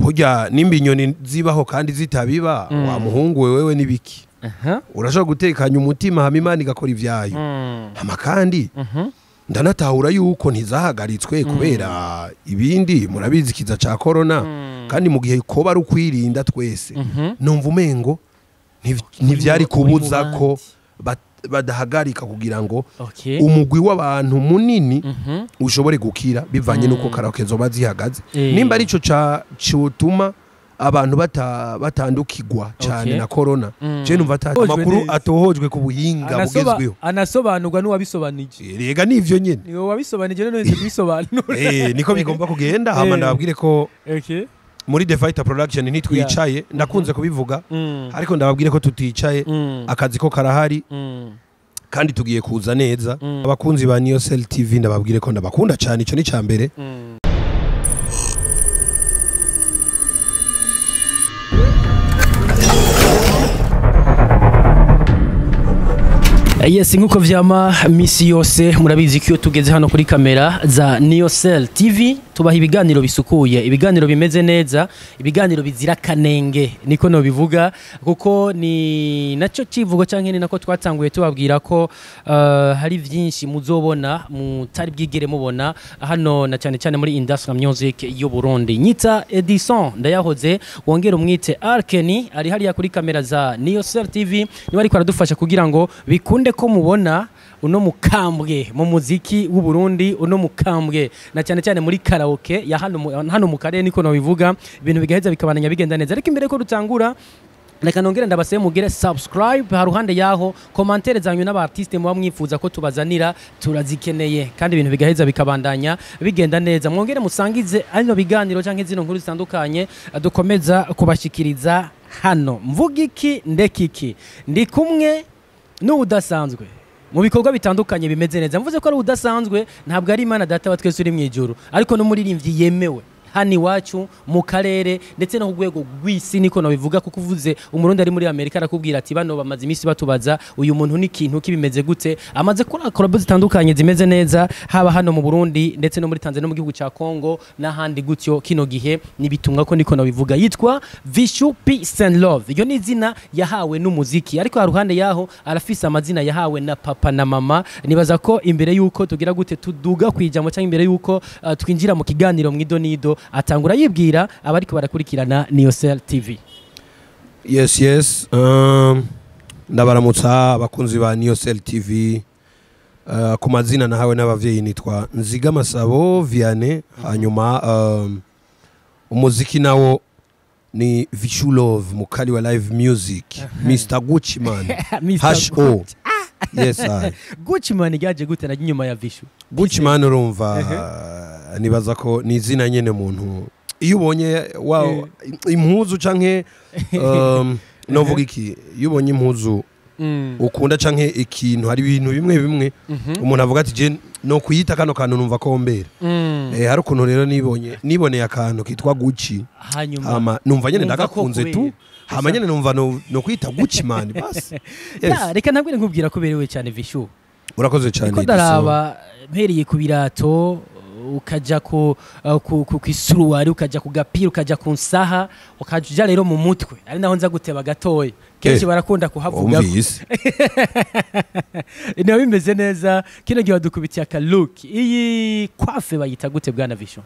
Burya nimba inyoni zibaho kandi zitabiba, wa muhungu wewe nibiki? Urashobora gutekanya umutima hama Imana igakora ivyayo. Hama kandi ndanatahura yuko ntizahagaritswe kubera ibindi, murabizi kiza ca corona, kandi mu gihe koba ari ukwirinda twese, numva umengo ntivyari kubuza ko badahagarika kugira ngo umugwi w'abantu munini ushobore gukira bivanye nuko karaoke zoba zihagaze. Nimba arico cotuma abantu batandukirwa cyane na corona, je numva amakuru atohojwe ku buhinga bugezweho, anasobanurwa n'uwabisobanije. Rega nivyo nyene niwe wabisobanije, none nzi kubisobanura. Niko bigomba kugenda. Hama ndababwire ko muri The Fighter Production ntitwicaye, ndakunze kubivuga, ariko ndababwire ko tuticaye, akazi ko karahari kandi tugiye kuza neza. Abakunzi ba Niyocel TV ndababwire ko ndabakunda cyane, ico ni cambere. Yes, nkuko vyama misi yose murabizi ko iyo tugeze hano kuri kamera za Niyocel TV tubaha ibiganiro bisukuye, ibiganiro bimeze neza, ibiganiro bizira kanenge, niko no bivuga, kuko ni naco kivugo canke ni nako twatanguye tubabwira ko hari vyinshi muzobona mutari bwigere mubona hano, na cyane cyane muri industry music y'u Burundi. Nyita Edison Ndayahoze, wongera umwite Arkeni, ari hariya kuri kamera za Niyocel TV, niba ariko aradufasha kugira ngo bikunde ko mubona uno mukambwe mu muziki w'u Burundi, uno mukambwe na cyane cyane muri karaoke ya hano mu karere, niko no bivuga, ibintu bigaheza bikabananya bigenda neza. Ariko imbere ko dutangura, reka nongere ndabaseye mugire subscribe, haruhande yaho commentaire zanyu n'aba artiste muba mwifuza ko tubazanira turazikeneye, kandi ibintu bigaheza bikabandanya bigenda neza. Mwongere musangize ano biganiro canke zino nkuru zitandukanye dukomeza kubashikiriza hano. Mvuga iki ndekiki, ndi kumwe n'udasanzwe mu bikorwa bitandukanye bimeze neza. Mvuze ko ari udasanzwe, ntabwo ari Imana data wa twese uri mu ijuru, ariko n'umuririmbyi yemewe hano iwacu mu karere ndetse no ku rwego rw'isi, niko nabivuga, kuko uvuze umurundi ari muri Amerika arakubwira ati bano bamaze iminsi batubaza uyu muntu ni ikintu kibimeze gute, amaze gukora collabo zitandukanye zimeze neza, haba hano mu Burundi ndetse no muri Tanzania no mu gihugu ca Congo n'ahandi gutyo. Kino gihe nibitumwa ko niko nabivuga, yitwa Vishu Peace and Love. Iyo ni izina yahawe n'umuziki, ariko haruhande yaho arafise amazina yahawe na papa na mama. Nibaza ko imbere yuko tugira gute tuduga kwijamo cyangwa imbere yuko twinjira mu kiganiro mwidonido, atangura yibwira abariko barakurikirana Niyocel TV. Yes, ndabaramutsa abakunzi ba Niyocel TV. Ku mazina nahawe n'abavyeyi nitwa Nziga Masabo Vianney, hanyuma umuziki nawo ni Vishu Love, mukali wa live music, Mr Gucci Man. H O. Yes, I. Gucci Man ryaje gute na nyuma ya Vishu? Gucci Man urumva, nibaza ko ni izina nyene muntu iyo ubonye wow impuzu canke novuga iki, iyo ubonye impuzu ukunda canke ikintu, hari ibintu bimwe bimwe umuntu avuga ati je no kuyita kano kantu numva ko mbera. Hari ukuntu rero niboneye akantu kitwa Gucci, hanyuma numva nyene ndagakunze tu, hama nyene numva no kwita Gucci Man basi. Yes. Reka ntabwo nkubwira ko berewe cyane Vishu. Urakoze cyane. Niko ndaraba mpereye ku birato, ukaja ku isuruwari, ukaja ku gapira, ukaja ku nsaha, ukaja rero mu mutwe, ari naho nza guteba gatoya. Kenshi barakunda kuhavuga. Niba bimeze neza, kino gihe wadukubitiye aka look. Iyi coiffe bayita gute bwana Vishu?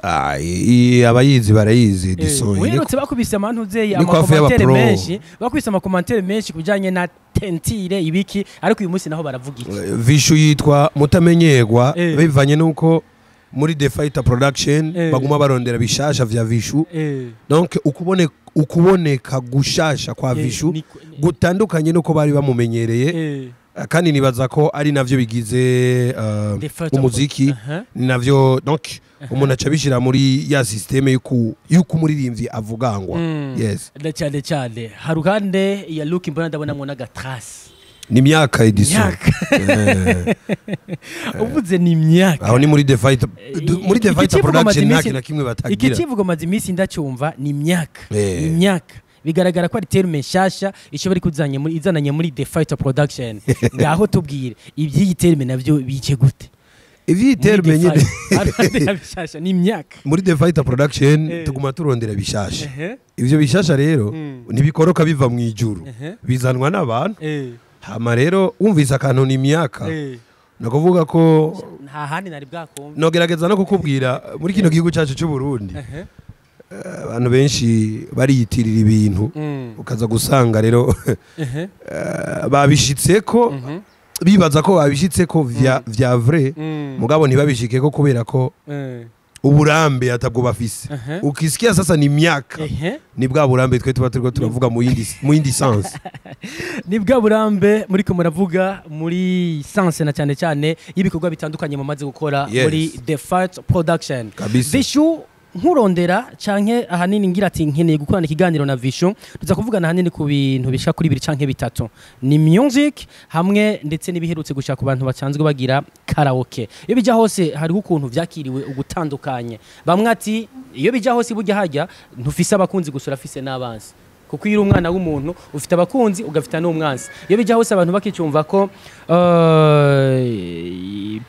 Abayizi barayizi Edison. Werutse bakubise amantuze amakomantere menshi, bakubise amakomantere menshi kubijanye na tentire ibiki, ariko uyu munsi naho baravuga iki? Vishu yitwa mutamenyerwa bivanye nuko muri The Fighter Production baguma barondera bishasha vya Vishu. Donc ukuboneka gushasha kwa Vishu gutandukanye nuko bari bamumenyereye. Kandi nibaza ko ari navyo bigize umuziki, ni navyo donc umuntu acabishira muri ya systeme yuko umuririmbyi avugangwa. Yes. Cyane cyane haruhande ya look mbona ndabona mwo n'agatrace. Ni myaka Edison. Uvuze ni myaka. Aho ni muri The Fighter, muri The Fighter Production nta kintu kimwe batagira. Iki kivugo maze iminsi ndacyumva ni myaka. Ni myaka. Bigaragara ko ari terme nshasha ishobora kuzanye muri izananye muri The Fighter Production. Ngaho tubwire iby'iyi terme navyo bice gute? Ivyiterme nyene. Arondera bishasha ni imyaka. Muri The Fighter Production tuguma turondera bishasha. Ivyo bishasha rero ntibikoroka biva mu ijuru, bizanwa n'abantu. Hama rero wumvise akantu ni imyaka, nakuvuga ko nta handi nari bwakumva. Nogerageza no kukubwira, muri kino gihugu cyacu cy'u Burundi abantu benshi bariyitirira ibintu, ukaza gusanga rero babishitseko, bibaza ko babishitseko vya vrai, mugabo ntibabishikeko kubera ko uburambe atabwo bafise. Ukisikia sasa ni myaka, ni bwa burambe twe tuba turiko turavuga mu yindi sens. Ni bwa burambe muriko muravuga muri sens na cyane cyane y'ibikorwa bitandukanye mumaze gukora muri The Fight Production. Kabisa. Vishu, nkurondera canke ahanini ngira ati nkeneye gukorana ikiganiro na Vishu, tuza kuvugana ahanini ku bintu bishika kuri bibiri canke bitatu, ni music hamwe ndetse n'ibiherutse gushaka ku bantu basanzwe bagira karaoke. Iyo bija hose hariho ukuntu vyakiriwe ugutandukanye. Bamwe ati iyo bija hose burya hajya ntufise abakunzi gusa, urafise n'abansi, kuko iyo uri umwana w'umuntu ufite abakunzi ugafita n'umwansi. Iyo bija hose abantu bakicumva ko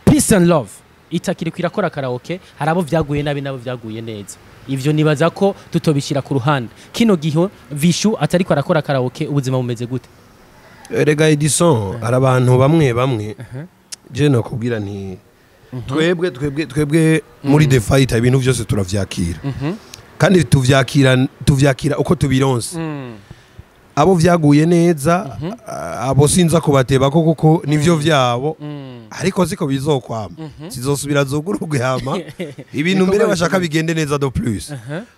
Peace and Love itakiri kwirakora karaoke, hari abo vyaguye nabi nabo vyaguye neza. Ivyo nibaza ko tutobishira ku ruhande. Kino gihe Vishu atariko arakora karaoke, ubuzima bumeze gute? Erega Edison, hari abantu bamwe bamwe, je nokubwira nti twebwe muri The Fighter ibintu byose turavyakira, kandi tuvyakira uko tubironse. Abo vyaguye neza, abo sinza kubateba ko kuko nivyo vyabo, ariko siko bizokwama, zizosubira zugurugwe, hama ibintu mbere bashaka bigende neza de plus.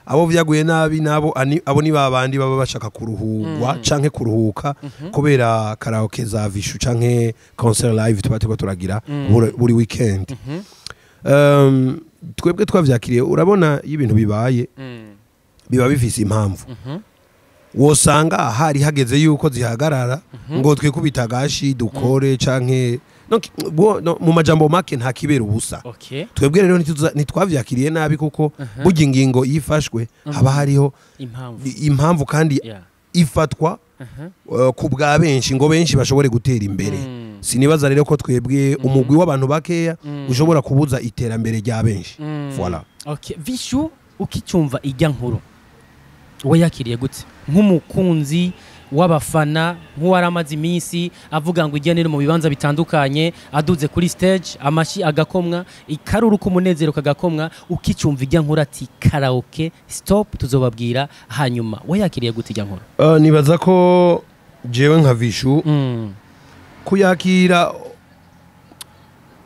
Abo vyaguye nabi nabo abo ni babandi baba bashaka kuruhurwa canke kuruhuka kubera karaoke za Vishu canke concert live tuba turiko turagira buri weekend. Twebwe twavyakiriye, urabona iyo ibintu bibaye biba bifise impamvu. Wosanga hari hageze yuko zihagarara ngo twikubita agashi dukore canke donc no, mu majambo make nta kibera ubusa. Twebwe rero ntitwavyakiriye nabi, kuko burya ingingo yifashwe haba hariho impamvu. Impamvu kandi ifatwa ku bwa benshi ngo benshi bashobore gutera imbere. Sinibaza rero ko twebwe umugwi w'abantu bakeya ushobora kubuza iterambere rya benshi. Voilà. Okay, Vishu, ukicumva ijya nkuru we yakiriye gute nk'umukunzi w'abafana, nk'uwaramaze iminsi avuga ngo ijya mu bibanza bitandukanye, aduze kuri stage amashi agakomwa, ikaruru k'umunezero kagakomwa? Ukicumva ijya nkuru ati karaoke stop, tuzobabwira hanyuma, we yakiriye gute ijya nkuru? Nibaza ko jewe nka Vishu kuyakira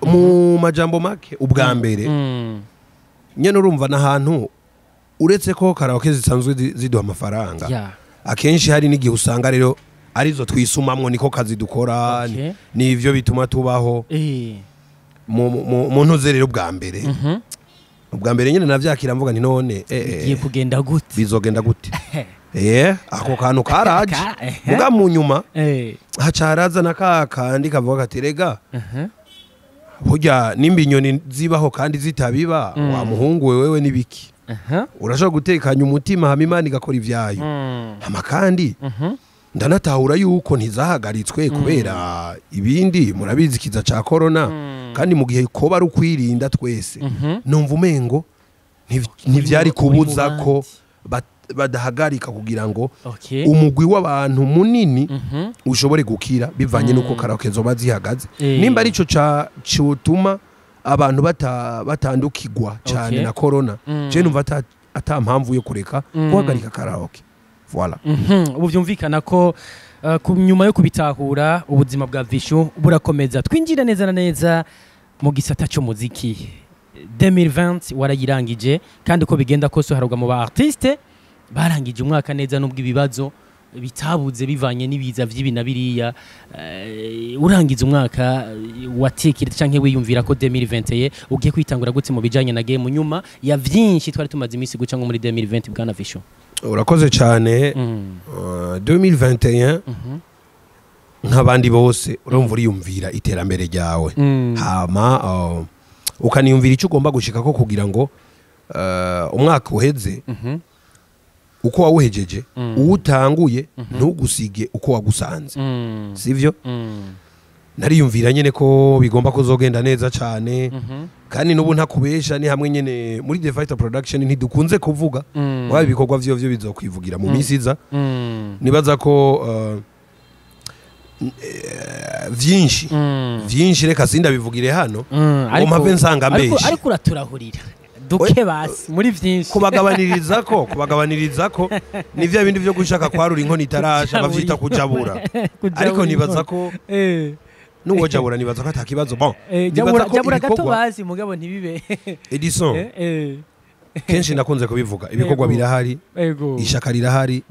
mu majambo make, ubwa mbere nyene urumva n'ahantu uretse ko karaoke zisanzwe ziduha amafaranga, akenshi hari n'igihe usanga rero arizo twisumamwo, niko kazi dukora, nivyo bituma tubaho. Mu ntuze rero bwa mbere, ubwa mbere nyene navyakira mvuga nti none bigiye kugenda gute? Bizogenda gute? Ako kantu karaje. Muga mu nyuma haca haraza na ka kandi kavuga kati rega burya nimba inyoni zibaho kandi zitabiba, wa muhungu we wewe nibiki? Urashobora gutekanya umutima hama Imana igakora ivyayo. Hama kandi ndanatahura yuko ntizahagaritswe kubera ibindi, murabizi ikiza ca corona, kandi mu gihe koba ari ukwirinda twese, numva umengo ntivyari kubuza ko badahagarika kugira ngo umugwi w'abantu munini ushobore gukira bivanye n'uko karaoke zoba zihagaze. Nimba arico ca cotuma abantu batandukirwa cyane na corona, je numva ata mpamvu yo kureka guhagarika karaoke. Voilà. Ubu byumvikana ko ku nyuma yo kubitahura ubuzima bwa Vishu burakomeza. Twinjira neza na neza mu gisata cy'umuziki. 2020 warayirangije, kandi uko bigenda kose uharurwa mu ba artiste barangije umwaka neza, nubwo ibibazo bitabuze bivanye n'ibiza vy'ibi na biriya. Urangiza umwaka, watekera canke wiyumvira ko 2021 ugiye kwitangura gute mu bijanye na game, nyuma ya vyinshi twari tumaze iminsi guca nko muri 2020, bwana Vishu? Urakoze cyane. 2021, nk'abandi bose, urumva uriyumvira iterambere ryawe, hama ukaniyumvira icyo ugomba gushikako kugira ngo umwaka uheze uko wawuhejeje, uwutanguye ntugusige uko wagusanze, sivyo? Nariyumvira nyene ko bigomba kuzogenda neza cane, kandi n'ubu ntakubesha, ni hamwe nyene muri The Fighter Production ntidukunze kuvuga waba ibikorwa vyo vyo bizokwivugira mu minsi iza. Nibaza ko vyinshi vyinshi, reka sindabivugire hano ngo mpave nsanga mbeshe. Ariko uraturahurira duke basi muri vyinshi. Kubagabaniriza ko ni vya bindi vyo gushaka kwarura inkono itarasha, bavyita kujabura. Ariko nibaza ko n'uwo jabura, nibaza ko atakibazo, bon. Nibaza Jabura ko jabura gato ibikorwa- basi, mugabo ntibibe. Edison, kenshi ndakunze kubivuga, ibikorwa birahari, ishaka rirahari.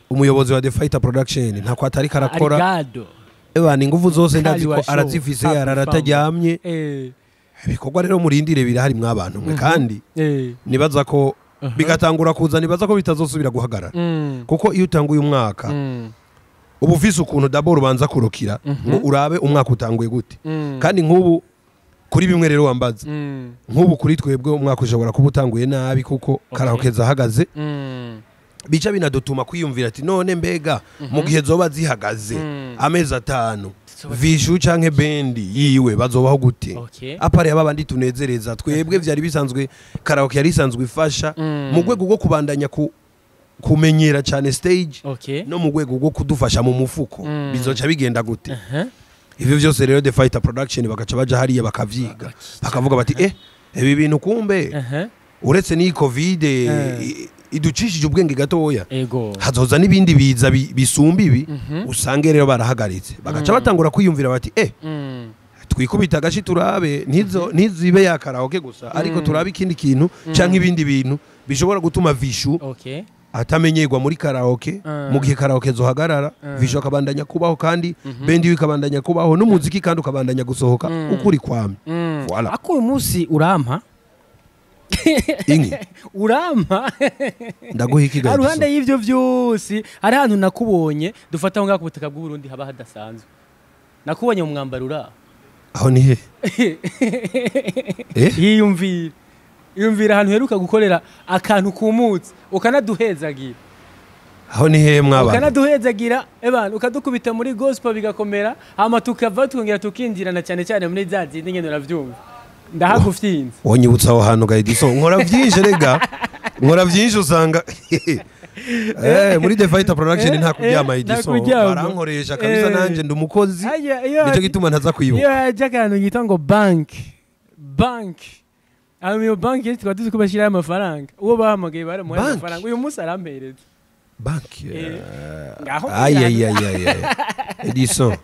Umuyobozi wa The Fighter Production ntako atari karakora. Arigado. Ebana, ingufu zose ndazi ko Kali wa show. arazifise, Happy. arara ataryamye. Ibikorwa rero murindire, birahari mwabantu mwe, kandi nibaza ko bigatangura kuza, nibaza ko bitazosubira guhagarara, kuko iyo utanguye umwaka uba ufise ukuntu d'abord ubanza kurokira ngo urabe umwaka utanguye gute. Kandi nk'ubu kuri bimwe rero wambaza, nk'ubu kuri twebwe umwaka ushobora kuba utanguye nabi kuko karaoke zahagaze, bica binadutuma kwiyumvira ati none mbega mu gihe zoba zihagaze amezi 5, Vishu canke band yiwe bazobaho gute? À part yaba bandi tunezereza twebwe, vyari bisanzwe, karaoke yari isanzwe ifasha mu rwego rwo kubandanya kumenyera cyane stage no mu rwego rwo kudufasha mu mufuko. Bizoca bigenda gute? Ivyo vyose rero The Fighter Production bagaca baja hariya bakavyiga, bakavuga bati ibi bintu kumbe uretse n'iyi Covid iducishije ubwenge gatoya, hazoza n'ibindi biza bisumba ibi, usange rero barahagaritse. Bagaca batangura kwiyumvira bati twikubita agashi turabe ntizo ntizibe ya karaoke gusa, ariko turabe ikindi kintu canke ibindi bintu bishobora gutuma Vishu atamenyerwa muri karaoke. Mu gihe karaoke zohagarara, Vishu akabandanya kubaho, kandi band yiwe ikabandanya kubaho, n'umuziki kandi ukabandanya gusohoka ukuri kwamye. Voilà. Ako uyu munsi urampa. Inki? Urampa. Ndaguha iki? Haruhande y'ivyo vyose, hari ahantu nakubonye, dufata aho ngaho ku butaka bw'Uburundi haba hadasanzwe, nakubonye mu mwambaro uraho. Aho ni he? Yiyumvira, yumvira ahantu heruka gukorera akantu kumutse ukanaduhezagira. Aho ni he mwabana? Ukanaduhezagira ebana, ukadukubita muri gospel bigakomera, hama tukava tukongera tukinjirana cyane cyane muri za zindi ngene, uravyumva, ndahagufyinze. Wonyibutsa aho hantu gahidiso. Nkora vyinshi rega, nkora vyinshi, usanga muri The Fighter Production nta kuryama. Nta Edison, kuryama. barankoresha kabisa. Nanje ndi umukozi. Aya, iyo Nicyo gituma ntaza kwibuka. Iyo haje akantu yitwa ngo banki, aho iyo banki tukaba tuzi ko bashyiraho amafaranga, uwo bahamagaye baramuhaye Banki? amafaranga, uyu munsi arampereza. Banki? Ngaho. Ay ay ay ay ay, Edison,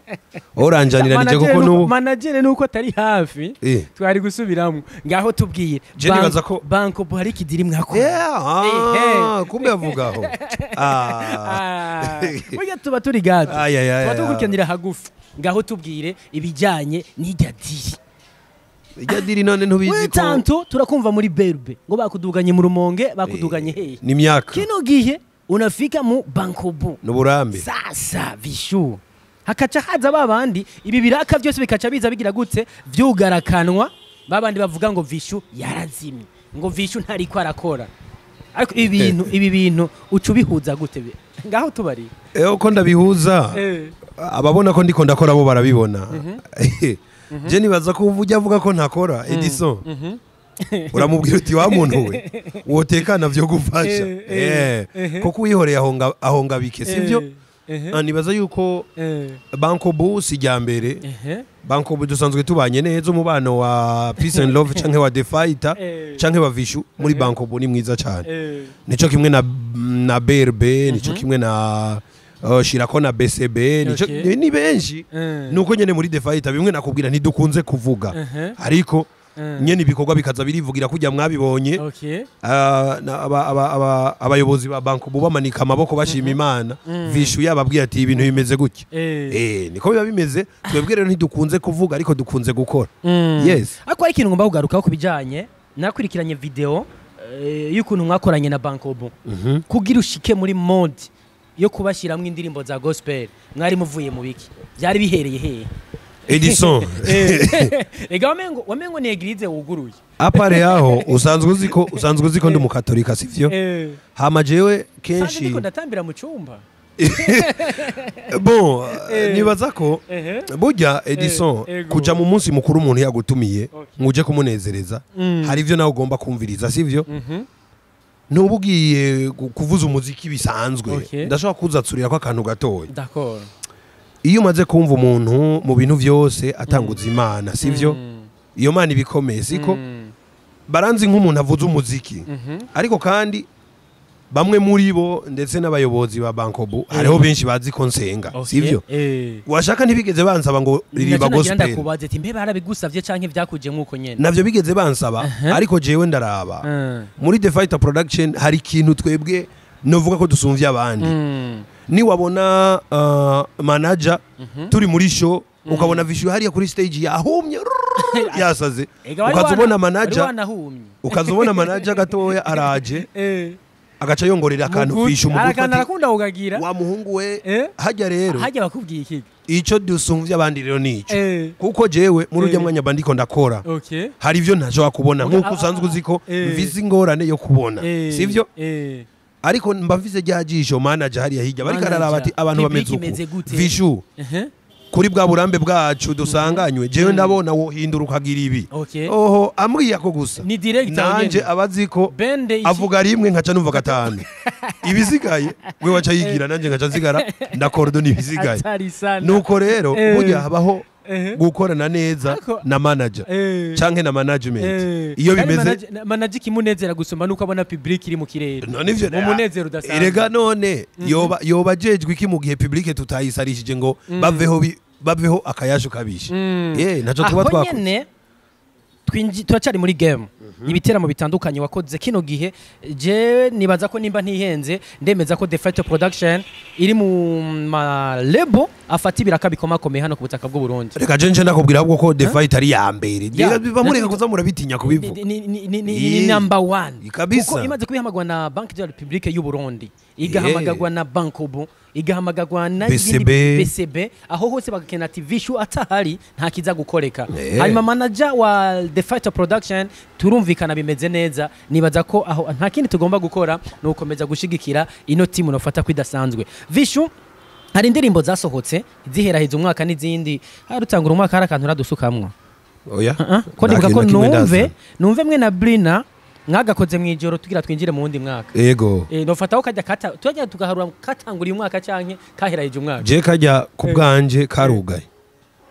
oranjanira nije kuko nubu Manager nuko atari hafi, twari gusubiramo. Ngaho tubwiye. Je nibaza ko- Banko hari ikidiri mwakora. Yeah, kumbe avugaho. Ah, burya tuba turi gato, Ay, ay, ay, tuba ay. tugukendera hagufi. Ngaho tubwire ibijyanye n'irya deal. Irya deal none ntubizi We ko tanto turakumva muri Berbe ngo bakuduganye mu Rumonge, bakuduganye hehe. Ni imyaka. Kino gihe unafika mu Bankobu. N'uburambe. Sasa Vishu, hakaca haza babandi, ibi biraka byose bikaca biza bigira gutse vyugarakanwa, babandi bavuga ngo Vishu yarazimye, ngo Vishu ntariko arakora. Ariko ibi bintu uca ubihuza gute? Ngaho tubari. Uko ndabihuza, ababona ko ndiko ndakora bo barabibona. Je nibaza ko ubu ujya avuga ko ntakora, Edison, uramubwira uti wa muntu we, wotekana vyo gufasha. Kuko uyihoreye ahonga ahonga bike, sivyo? Nibaza yuko Bankobu si rya mbere. Bankobu dusanzwe tubanye neza, umubano wa Peace and Love canke wa The Fighter canke wa Vishu muri Bankobu ni mwiza cyane. Nico kimwe na BRB, nico kimwe na Shirako na BCB, nico ni benshi. Nuko nyene muri The Fighter bimwe nakubwira ntidukunze kuvuga, ariko nyene ibikorwa bikaza birivugira kujya mwabibonye. Abayobozi ba Bankobu bamanika amaboko bashima Imana, Vishu yababwiye ati ibintu bimeze gutya. Niko biba bimeze. Twebwe rero ntidukunze kuvuga, ariko dukunze gukora. Yes. Ariko hari ikintu ngomba kugarukaho ku bijanye nakurikiranye video y'ukuntu mwakoranye na Bankobu kugira ushike muri mode yo kubashyiramo indirimbo za gospel. Mwari muvuye mu biki? Byari bihereye hehe? Edison. Ega wamengo ni église wuguruye. À part yaho, usanzwe uzi ko ndi umukatolika, sivyo? Hama jewe Sanze kenshi ndiko ndatambira mu cyumba. Bon, nibaza ko burya, Edison, kuja mu munsi mukuru umuntu yagutumiye ngo uje kumunezereza, hari ivyo nawe ugomba kumviriza, sivyo? Ntuba ugiye kuvuza umuziki bisanzwe. Ndashobora kuzatsurira ko akantu gatoya. D'accord. Iyo umaze kumva umuntu mu bintu vyose atanguza Imana, sivyo? Iyo Mana ibikomeye, siko? Baranzi nk'umuntu avuza umuziki, ariko kandi bamwe muri bo, ndetse n'abayobozi ba Bankobu, hariho benshi bazi ko nsenga, sivyo? Washaka ntibigeze bansaba ngo ririmba Nacyo nagira gospel. Ndakubaze ati mbe barabigusavye canke vyakuje nk'uko nyene? Navyo bigeze bansaba, ariko jewe ndaraba muri The Fighter Production hari ikintu twebwe novuga ko dusumvye abandi. Niwabona manager turi muri show, ukabona Vishu hariya kuri stage yahumye, yasaze, Ega wari ukaza ubona wari manager, wanahumye. ukaza ubona manager gatoya araje, agaca yongorera akantu Vishu mu gutwi Arakanda ati, arakunda kugagira. "Wa muhungu we." Hajya rero Hajya bakubwiye iki? Ico dusumvye abandi rero nico, kuko jewe muri urya mwanya mba ndiko ndakora, hari ivyo ntashobora kubona nk'uko usanzwe uzi ko mvise ingorane yo kubona, sivyo? Ariko mba mvise rya jisho manager hariya hirya bariko araraba ati abantu Public bameze imeze uku. gute? Vishu, kuri bwa burambe bwacu dusanganywe, jewe ndabona wohindura ukagira ibi. Oho, ambwiye ako gusa, Ni director nanje nyene. abazi ko Bende iki? avuga rimwe nkaca numva gatanu, ibisigaye we waca yigira, nanje nkaca nsigara ndakordona ibisigaye. Hatari sana. Nuko rero burya habaho gukorana neza na manager canke na management. Iyo Kandi bimeze manager ikimunezera gusumba nuko abona public iri mu kirere, none ivyo mu munezero udasanzwe. Erega none yoba ajejwe iki mu gihe public tutayisarishije ngo baveho baveho akayashu kabishe? Naco tuba Aho twakoze. nyene turacari muri game, ibiteramo bitandukanye wakoze kino gihe. Je nibaza ko nimba ntihenze, ndemeza ko The Fighter Production iri mu ma label afata ibiraka bikomakomeye hano ku butaka bw'u Burundi. Reka je nje ndakubwira ahubwo ko The Fight ari ya mbere. Biva mureka kuza murabitinya kubivuga. Ni number one. Kabisa. Kuko imaze kubihamagwa na Banque de la République y'u Burundi, igahamagagwa na Bankobu, igahamagagwa na BCB. BCB, aho hose bagakena ati Vishu atahari nta kiza gukoreka. Hanyuma manager wa The Fighter Production turumvikana, bimeze neza. Nibaza ko aho nta kindi tugomba gukora ni ugukomeza gushigikira ino timu nofata ko idasanzwe. Vishu, hari indirimbo zasohotse ziheraheza umwaka n'izindi hari utangura umwaka, hari akantu uradusukamwo? Oya. Ko Nta ndibuka kintu ko na kimwe numve ndazana. numve mwe na Brina mwagakoze mu ijoro tugira twinjire mu wundi mwaka. Ego. Nofataho kajya kata tujya tugaharura katanguriye umwaka canke kaherahije umwaka? Je kajya ku bwanje karugaye.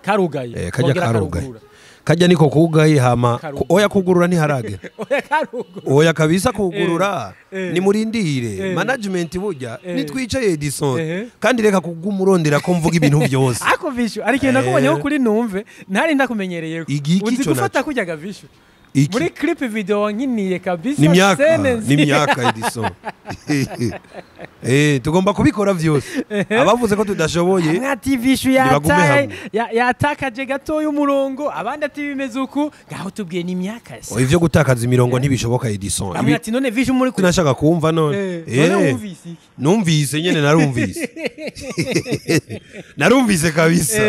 Karugaye? Kajya Kongera karugaye. karugurura. Kajya niko kugaye hama Karugaye. Oya, kugurura ntiharagera. Oya, karugura. Oya kabisa, kugurura nimurindire management burya nitwicaye, Edison, kandi reka kugumurondera ko mvuga ibintu byose. Ako Vishu, ariko ikintu nakubonyeho kuri numve ntari ndakumenyereye ko Igiki uzi ico gufata naco? kurya Vishu. Iki? Muri clip video nkiniye kabisa Ni myaka scène ni myaka, Edison. Tugomba kubikora vyose, abavuze ko tudashoboye Amwe ati Vishu nibagume yataye hamwe. yatakaje gatoya umurongo, abandi ati bimeze uku. Ngaho tubwiye, ni imyaka se? Oya, ivyo gutakaza imirongo ntibishoboka, Edison. Bamwe ati none Vishu muri Sinashaka kumva none. None wumvise iki? Numvise nyene, narumvise, narumvise kabisa.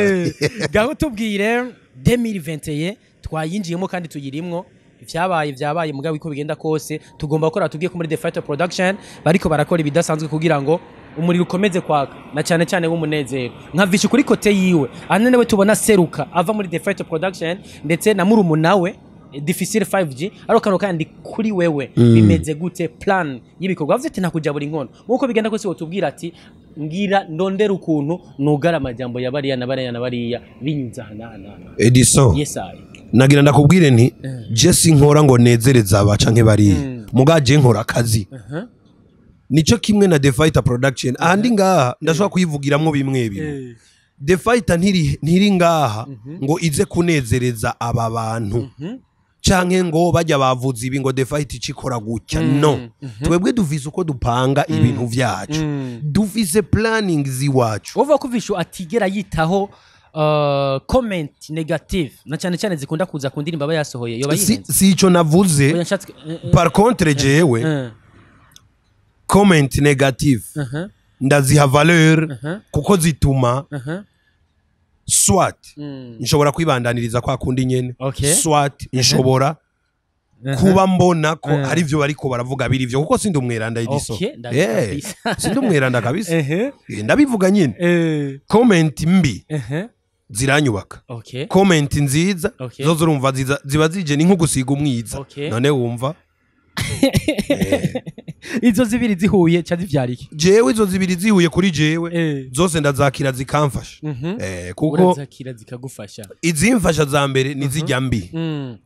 Ngaho tubwire, 2021 twayinjiyemo kandi tuyirimwo, vyabaye vyabaye, mugabo uko bigenda kose tugomba gukora. Tubwiye ko muri The Fighter Production bariko barakora ibidasanzwe kugira ngo umuriro ukomeze kwaka, na cyane cyane w'umunezero nka Vishu kuri côté yiwe ane nawe tubona seruka ava muri The Fighter Production ndetse na murumuna we Difficile 5G. Ariko kano kandi kuri wewe bimeze gute, plan y'ibikorwa? Avuze ati ntakuja buri nkono, nkuko bigenda kose wotubwira ati ngira ndondera ukuntu nugara amajambo ya bariya na bariya na bariya binyuze aha n'aha n'aha. Edison, Yes, I nagira ndakubwire nti je sinkora ngo nezereze aba canke bariya, muga je nkora akazi. Nico kimwe na The Fighter Production. Ahandi ngaha ndashobora kuyivugiramwo bimwe bimwe. The Fighter ntiri ngaha ngo ize kunezereza aba bantu canke ngo bajya bavuze ibi ngo The Fight icikora gutya. No, twebwe dufise uko dupanga ibintu vyacu, dufise planning ziwacu. Uvuga ko Vishu atigera yitaho comment negative, na cyane cyane zikunda kuza ku ndirimbo aba yasohoye, yoba Si, yihenze? si ico navuze. Oya, nshatse Par contre jewe comment negative ndaziha valeur, kuko zituma soit nshobora kwibandaniriza kwa kundi nyene, soit nshobora Kuba mbona ko hari ivyo bariko baravuga biri ivyo, kuko sindi umweranda, Edison. Okay, ndazi kabisa. Sindi umweranda kabisa. Ndabivuga nyine. Comment mbi ziranyubaka. Comment nziza zo zurumva ziba zije ni nko gusiga umwiza. None wumva izo zibiri zihuye ca zivyara iki? Jewe izo zibiri zihuye kuri jewe zose ndazakira zikamfasha. Kuko urazakira zikagufasha. Izimfasha za mbere ni zijya mbi.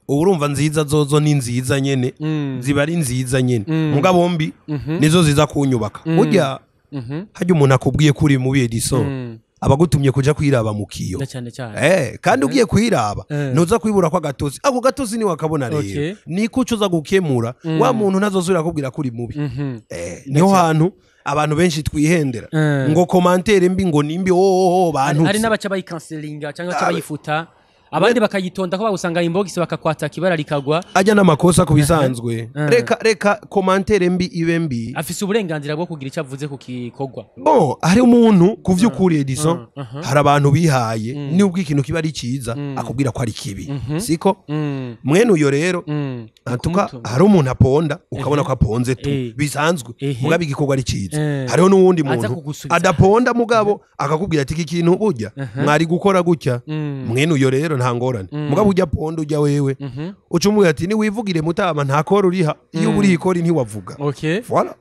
Ubu urumva nziza zozo ni nziza nyene, ziba ari nziza nyene, mugabo mbi nizo ziza kunyubaka. Burya hajya umuntu akubwiye ko uri mubi, Edison, abagutumye kuja kwiraba mu kiyo. Na cyane cyane. Kandi ugiye kwiraba ntuza kwibura kwa gatozi, ako gatozi ni wakabona rero niko uza gukemura wa muntu ntazosubira kubwira ko uri mubi. Niho hantu abantu benshi twihendera ngo commentaire mbi ngo nimbi, oh bantu. Hari n'abaca bayikanselinga cyangwa baca bayifuta, abandi bakayitonda ko bagusanga inbox bakakwata kibara rikagwa. Ajya n'amakosa ku bisanzwe. Reka commentaire mbi ibe mbi. Afise uburenganzira bwo kugira icyo avuze ku kikorwa. Bon, hari umuntu ku vy'ukuri, Edison, hari abantu bihaye nubwo ikintu kiba ari ciza akubwira ko ari kibi, siko? Mwene uyo rero, antuka hari umuntu aponda ukabona ko aponze tu bisanzwe, mugabo igikorwa ari ciza. Hariho n'uwundi Aza muntu kugusubiza. adaponda mugabo akakubwira ati iki kintu burya mwari gukora gutya. Mwene uyo rero nta ngorane, mugabo ujya ponda ujya wewe uca umubwira ati niwivugire mutama, nta koro uriha, iyo uriha ikori ntiwavuga. Voilà.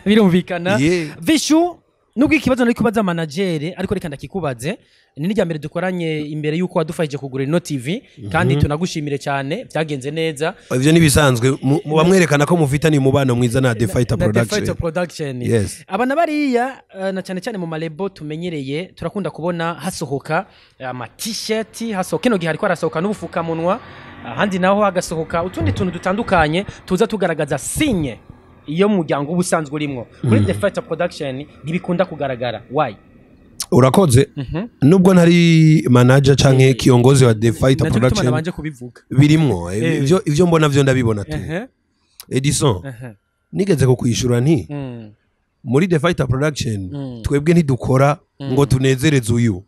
Birumvikana. Yeah. Vishu, nubwo ikibazo nari kubaza manager, ariko reka ndakikubaze, ni n'irya mbere dukoranye imbere yuko wadufashije kugura ino TV, kandi tunagushimire cyane, byagenze neza. Ivyo nibisanzwe, muba mwerekana ko mufitanye umubano mwiza na The Fighter Na The Production. Fighter Production. Yes. Aba na bariya, na cyane cyane mu malebo tumenyereye, turakunda kubona hasohoka ama t-shirt, hasohoka kino gihe hariko harasohoka n'ubufukamunwa, ahandi naho hagasohoka utundi tuntu dutandukanye tuza tugaragaza signe iyo muryango uba usanzwe urimwo. Muri The Fighter Production ntibikunda kugaragara, why? Urakoze. Nubwo ntari manager canke kiongozi wa The Fighter Nacyo gituma Production, nabanje kubivuga. Birimwo ivyo mbona vyo ndabibona tu. Edison, nigeze kukwishura nti muri The Fighter Production twebwe ntidukora ngo tunezereze uyu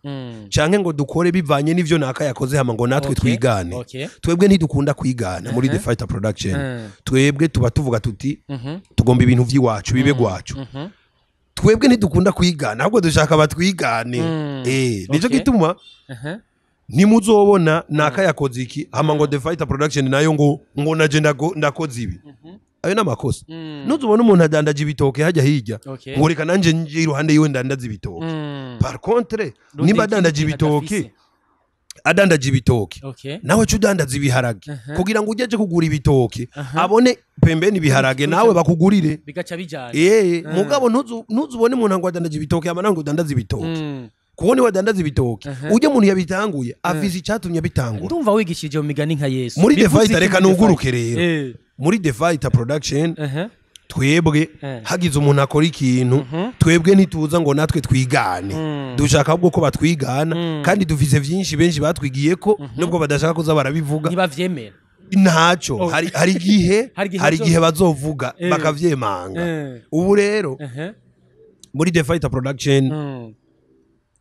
canke ngo dukore bivanye n'ivyo naka yakoze hama ngo natwe twigane. Twebwe ntidukunda kwigana muri The Fighter Production. Twebwe tuba tuvuga tuti tugomba ibintu vy'iwacu bibe gwacu. Twebwe ntidukunda kwigana, ahubwo dushaka batwigane. Nico gituma ntimuzobona naka yakoze iki hama ngo The Fighter Production nayo ngo naje ndakoze ibi. Ayo n'amakosa. Ntuzubona umuntu adandaje ibitoke hajya hirya ngo reka nanje nje iruhande yiwe ndandaze ibitoke. Par contre, Rundi nimba adandaje ikindi kintu ibitoke, adafise. Adandaje ibitoke, nawe ca udandaza ibiharage kugira ngo ujye kugura ibitoke abone pembeni ibiharage, nawe bakugurire. Bigaca bijana. Mugabo ntuzubone umuntu ngo adandaje ibitoke hama nawe ngo udandaze ibitoke, kuko niwe adandaza ibitoke, ujye umuntu yabitanguye afise icyatumye abitangura. Ndumva wigishije mu migani nka Yesu. Muri The Bivuze Fighter, iki reka muri The nuguruke Fighter? rero. Muri The Fighter Production, twebwe hagize umuntu akora ikintu, twebwe ntituza ngo natwe twigane. Dushaka ahubwo ko batwigana, kandi dufise vyinshi benshi batwigiye ko nubwo badashaka kuza barabivuga. Ntibavyemera. Ntacyo. Oh. Hari igihe Hari igihe hari igihe bazovuga bakavyemanga. Ubu rero muri The Fighter Production, iyo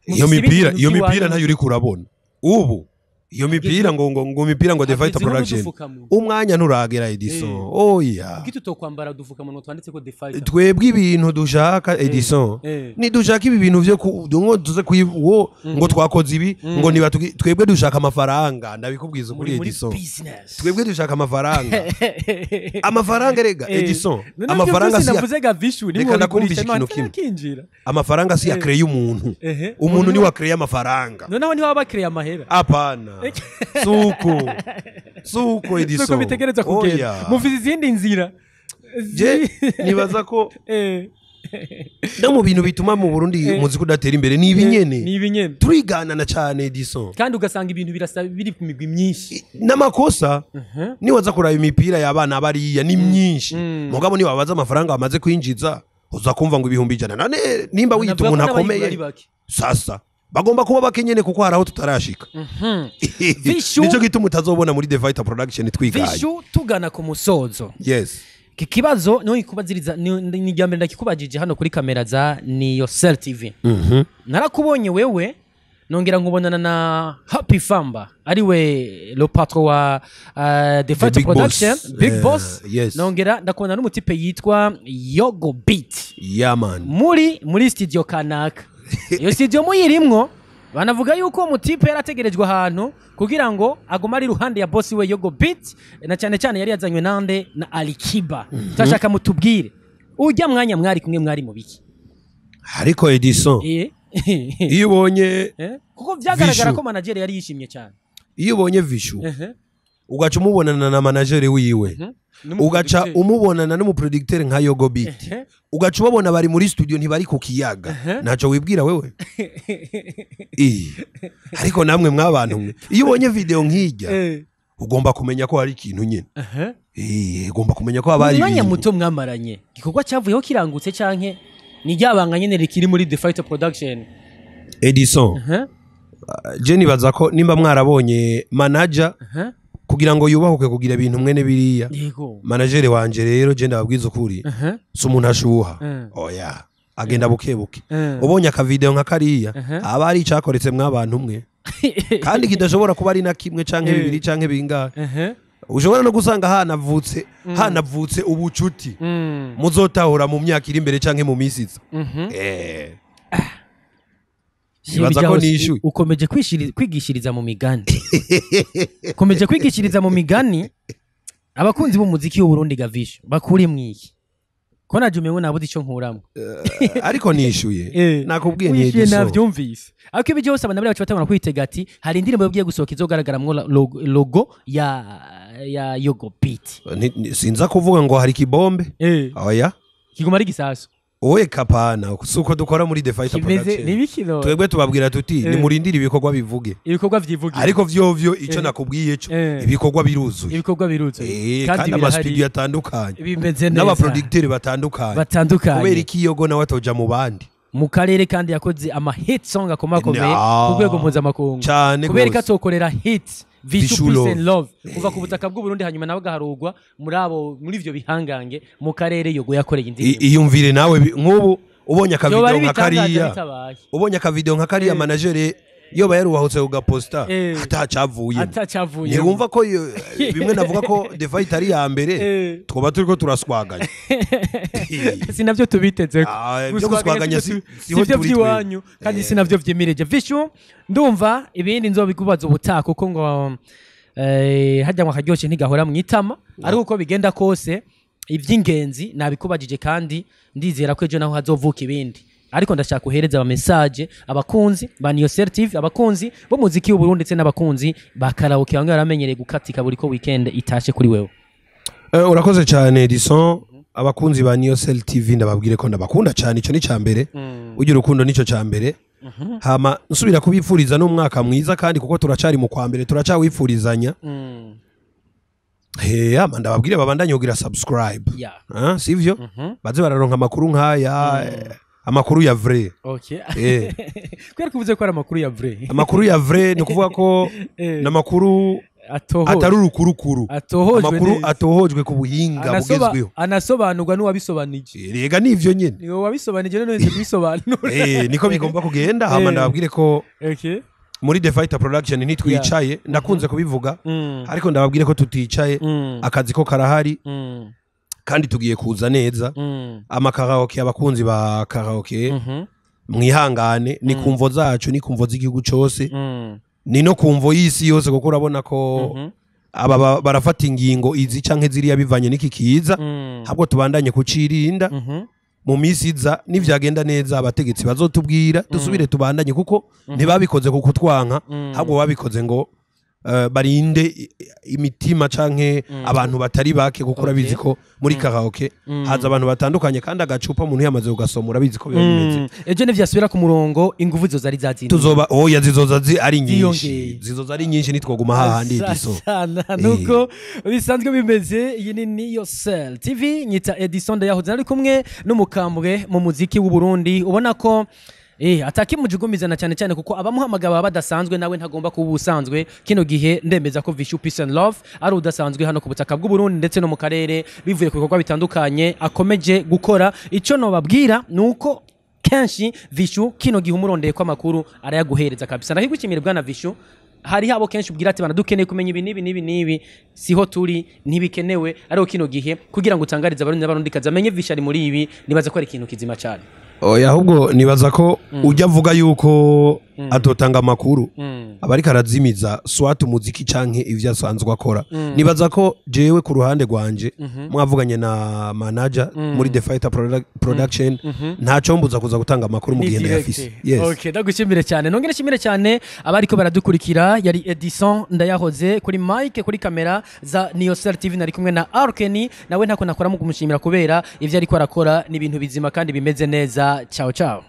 Mufise ibindi mipira, bintu iyo mipira by'iwanyu. ntayo uriko urabona ubu, iyo mipira ngo mipira ngo The Fighter Hageze Production. n'udufukamunwa. Umwanya nturagera, Edison, oya. Kuki tutokwambara udufukamunwa twanditse ko The Fighter? Twebwe ibintu dushaka, Edison, nidushaka ibi bintu vyo ngo tuze wo ngo twakoze ibi ngo niba twebwe dushaka amafaranga, ndabikubwiza ukuri. Muri Edison, business. Twebwe dushaka amafaranga, amafaranga rega, Edison. None Amafaranga byose si navuze ga Vishu Reka ndakumvisha ikintu kimwe. Kinjira. Amafaranga si yakreye umuntu. Umuntu niwe akreye amafaranga. Noneho niho bakreye amahera. Apana, suko, Edison. Suko bitegereza kugenda. Oya. Mufise izindi nzira. Je nibaza ko no mu bintu bituma mu Burundi umuziki udatera imbere ni ibi nyene. Ni ibi nyene. Turiganana cyane, Edison. Kandi ugasanga ibintu birasa, biri ku migwi myinshi. N'amakosa, niwaza kuraba imipira y'abana bariya ni myinshi, mugabo niwabaza amafaranga bamaze kwinjiza uza kumva ngo 100,000. None nimba wiyita Navuga ko umuntu n'abayigura akomeye, ari bake. Sasa bagomba kuba bakenyene kuko hari aho tutarashika. Vishu- Nicyo gituma utazobona muri The Fighter Production twigaye. Vishu, tugana ku musozo. Yes. Iki kibazo niho ikubaziriza, ni irya mbere ndakikubajije hano kuri kamera za Niyo Cell TV. Narakubonye wewe Nongera nkubonana na Happy Famba, ariwe le patron wa The Fighter Big Boss. Production, Big Boss. Yes. Nongera ndakubona n'umutipe yitwa Yogo Beat. Yeah man. Muri studio kanaka. Iyo studio muyirimwo, banavuga yuko umutipe yarategerejwe ahantu kugira ngo agume ari iruhande ya boss we Yogo Beat, na cyane cyane yari yazanywe nande? Na Alikiba. Turashaka mutubwire, ujya mwanya mwari kumwe, mwari mu biki? Ariko Edison, iyo ubonye Kuko vyagaragara Vishu. ko manager yari yishimye cyane. Iyo ubonye Vishu, ugaca umubonana na manager wiwe, ugaca umubonana n'umuproducteur nka Yogo Beat, ugaca ubabona bari muri studio, ntibari ku kiyaga, ntacyo wibwira wewe? Ariko namwe mwabantu mwe, iyo ubonye video nk'ijya, ugomba kumenya ko hari ikintu nyine. Ugomba kumenya ko haba hari Umwanya ibintu. muto mwamaranye, igikorwa cyavuyeho kirangutse, canke ni ryabanga nyene rikiri muri The Fighter Production? Edison, je nibaza ko nimba mwarabonye manager kugira ngo yubahuke kugira ibintu mwene biriya, manager wanje rero, je ndababwiza ukuri, si umuntu ashuha. Oya, agenda buke buke. Ubonye akavideo nka kariya, aba ari icakoretse mwabantu mwe, kandi kidashobora kuba ari na kimwe canke bibiri canke bingahe. Ushobora no gusanga hanavutse ubucuti muzotahura mu myaka iri imbere canke mu minsi iza. Nibaza ko nishyuye. Ukomeje kwigishiriza mu migani, ukomeje kwigishiriza mu migani abakunzi b'umuziki w'Uburundi. Gavisho bakuri mwiki ko naje umengo nabuze ico nkuramwo. Ariko nishyuye. Nakubwiye ni Wishyuye. Edison. Navyumvise, ariko ibi byose abantu bacu batangura kwitega ati hari indirimbo yagiye gusohoka izogaragaramwo logo ya Yogo Beat. Sinza kuvuga ngo hari kibombe, oya. Kiguma ari gisasu. Oye, kapana, si uko dukora muri The Fighter Kimeze Production. nibikino. Twebwe tubabwira tuti nimurindire ibikorwa bivuge. Ibikorwa vyivugira. Ariko vyovyo ico nakubwiye cyo, ibikorwa biruzuye. Ibikorwa biruzuye. Kandi birahari. amastudio atandukanye Bimeze neza. n'abaproducteur batandukanye. Batandukanye. Kubera iki Yogo nawe atoja mu bandi? Mu karere, kandi yakoze ama hit song akomakomeye No. ku rwego mpuzamakungu. Cane Kubera ko gose. atokorera hit Vishu Vishu Peace Love. and Love kuva ku butaka bw'u Burundi, hanyuma nawe agaharugwa muri abo, muri ivyo bihangange mu karere Yogo yakoreye indirimbo? Iyumvire nawe, nk'ubu ubonye Yoba akavideo ari nka ibitangaza kariya, bitabaye. ubonye akavideo nka kariya, manager yoba yaruhahutse kugaposta atacavuyemo, Atacavuye. ntiwumva ko bimwe navuga ko The Fight ari ya mbere? Twoba turiko turaswaganya. Si navyo tubitezeko. Ah, ibyo guswaganya siho Sivyo turi twebwe. vy'iwanyu, kandi si navyo vyimirije. Vishu, ndumva ibindi nzobikubaza ubutaha, kuko ngo harya ngo akaryoshe ntigahora mu itama. Ariko uko bigenda kose, ivy'ingenzi nabikubajije, kandi ndizera ko ejo naho hazovuka ibindi. Ariko ndashaka uhereza aba message abakunzi ba Niyosel TV, abakunzi b'umuziki w'u Burundi, ndetse n'abakunzi ba karaoke bamwe baramenyereye gukatika buri ko weekend itashe kuri wewe. Urakoze cyane Edison. Abakunzi ba Niyosel TV, ndababwire ko ndabakunda cyane. Icyo ni cya mbere, ugira urukundo nicyo cya mbere. Hama nsubira kubipfuriza n'umwaka mwiza, kandi kuko turacari mu kwa mbere, turacawifurizanya. Hama ndababwire babandanye kugira subscribe. Ah, sivyo? Baze bararonka amakuru nk'aya, amakuru ya vrai. Kubera ko uvuze ko ari amakuru ya vrai. Amakuru ya vrai ni ukuvuga ko n'amakuru Atohojwe. atari urukurukuru. Atohojwe Amakuru neza. atohojwe ku buhinga bugezweho. Anasobanurwa n'uwabisobanije. Rega nivyo nyene. Niwe wabisobanije, none wese kubisobanura. Niko bigomba kugenda. Hama ndababwire ko muri The Fighter Production ntitwicaye, ndakunze kubivuga, ariko ndababwire ko tuticaye. Akazi ko karahari, kandi tugiye kuza neza. Amakaraoke, abakunzi ba karaoke, mwihangane, ni kumvo zacu, ni kumvo z'igihugu cose, ni no kumvo y'isi yose, kuko urabona ko aba barafata ingingo izi canke ziriya bivanye n'iki kiza. Ahubwo tubandanye kucirinda. Mu minsi iza nivyagenda neza, abategetsi bazotubwira dusubire tubandanye, kuko ntibabikoze ku kutwanka, ahubwo babikoze ngo barinde imitima canke abantu batari bake, kuko urabizi ko muri karaoke haza abantu batandukanye, kandi agacupa umuntu yamaze kugasoma urabizi ko biba bimeze. Ejo nivyasubira ku murongo, inguvu zoza ari zazindi? Tuzoba, oya, zizoza ari nyinshi. Ziyongeye. Zizoza ari nyinshi, nitwoguma hahandi Ediso. Sana nuko bisanzwe bimeze. Iyi ni Niyosel TV, nyita Edison Ndayahoze, nari kumwe n'umukambwe mu muziki w'u Burundi, ubona ko atakimujugumiza, na cyane cyane kuko abamuhamagara baba badasanzwe, nawe ntagomba kuba ubusanzwe. Kino gihe ndemeza ko Vishu Peace and Love ari udasanzwe hano ku butaka bw'u Burundi ndetse no mu karere, bivuye ku bikorwa bitandukanye akomeje gukora. Icyo nobabwira ni uko Kenshi Vishu kino gihe umurondeye ko amakuru arayaguhereza kabisa. Ndakigushimira bwana Vishu. Hari abo kenshi ubwira ati: "Bana, dukeneye kumenya ibi n'ibi n'ibi n'ibi, siho turi, ntibikenewe." Ariko kino gihe kugira ngo utangarize Abarundi n'Abarundikazi amenye Vishu ari muri ibi, nibaza ko ari ikintu kizima cyane. Oya, ahubwo nibaza ko ujya avuga yuko atotanga amakuru aba ariko arazimiza swat umuziki canke ivyo asanzwe akora. Nibaza ko jewe ku ruhande rwanje, mwavuganye na manager muri The Fighter Production, ntaco mbuza kuza gutanga amakuru mu gihe ndayafise, yes. Okay, ndagushimire cyane, nongere nshimire cyane abariko baradukurikira. Yari Edison Ndayahoze kuri mic, kuri kamera za Niyosel TV nari kumwe na Arkeni. Nawe ntako nakora mu kumushimira kubera ivyo ariko arakora ni ibintu bizima kandi bimeze neza. Ciao ciao.